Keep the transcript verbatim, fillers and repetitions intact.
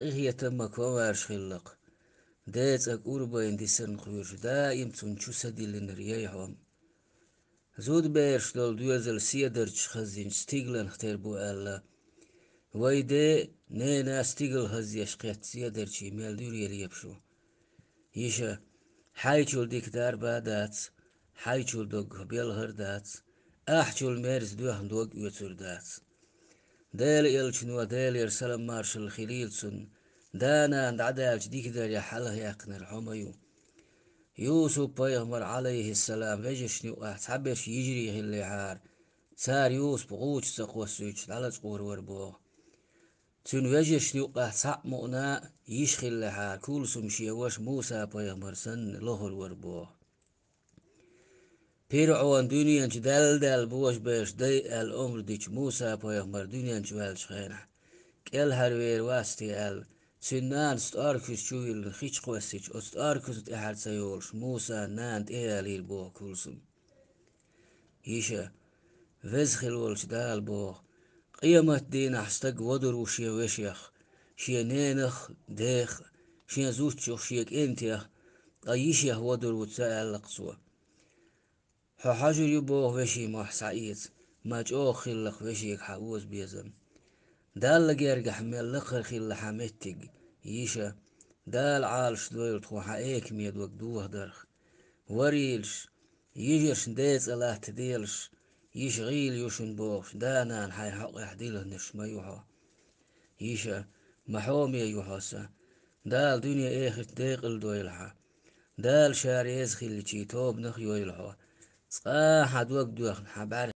къинхетамах комаьрша хилла-кх. Ден цӀа кӀур байна дисарна кхоьруш, даим цунна чу са диллинарг яй хьо. Зудабераш долу доьзал седарчаш хазйинчу стигланах тера бу аьлла, вайн ден, ненан стигал хазъеш кхетта седарчий мел дуьйр елла епаш ву. Йиша, хьайчул дика дарба а дац, хьайчул доггах белхар а дац, ахьчул мерза доьхна дог оьцур дац. Делан элчано, Делера салам-маршалла хилийла цунна, да-нана дӀадаьлча дика дарехь хьалхаяьккхинарг хьо ма ю. Юсуп-пайхамар, Ӏалайхиссалам, вежаршна юкъахь цхьаберш йижарий хиллехьара, цара Юсуп гӀу чу ца кхоссуьйтуш дӀалачкъор вара боху. Цуьнан вежаршна юкъахь цхьаъ мукъана а йиша хиллехьара, Кулсум шен ваша Муса-пайхамар санна лохур вара боху. ПирӀона дуьнен чу даьлла-даьлла божабераш дай аьлла омра дича, Муса-пайхамар дуьнен чу ваьллачу хенахь, кӀелхьарвер вац те аьлла, цуьнан нанас тӀоьрмигаш чу виллина хи чу кхоьссича, оцу тӀоьрмигна тӀаьхьара ца йолуш, Мусан нана тӀе ялийра боху Кулсум. Йиша, Веза хилла волчу Дала боху: «Къематдийнахь стаг водур ву шен вешех, шен ненах а, дех а, шен зудчух а, шен кӀентех а, ткъа йишех водур ву ца аьлла-кх цо». Хьо хьожур ю боху вешин мохь схьаэца, ма чӀогӀа хилла-кх вешега хьан озабезам. Далла гергахь мел лакхара хилла хьан меттиг, йиша, Дала Ӏалашдойла тхо хьан экаме дог дохадарх. Варийлаш, йижаршна ден цӀа латтаделаш, йиша гӀийла ю шуна бохуш, да-нана хьайн хьокъехь дилхинарш ма ю хьо. Йиша, ма хьоме ю хьо сан. Дала дуьне-эхарт декъала дойла хьан. Дала Ша реза хиллачийн тобанах а йойла хьо. Цкъа а хьан дог доьхна, хьан бӀаьрг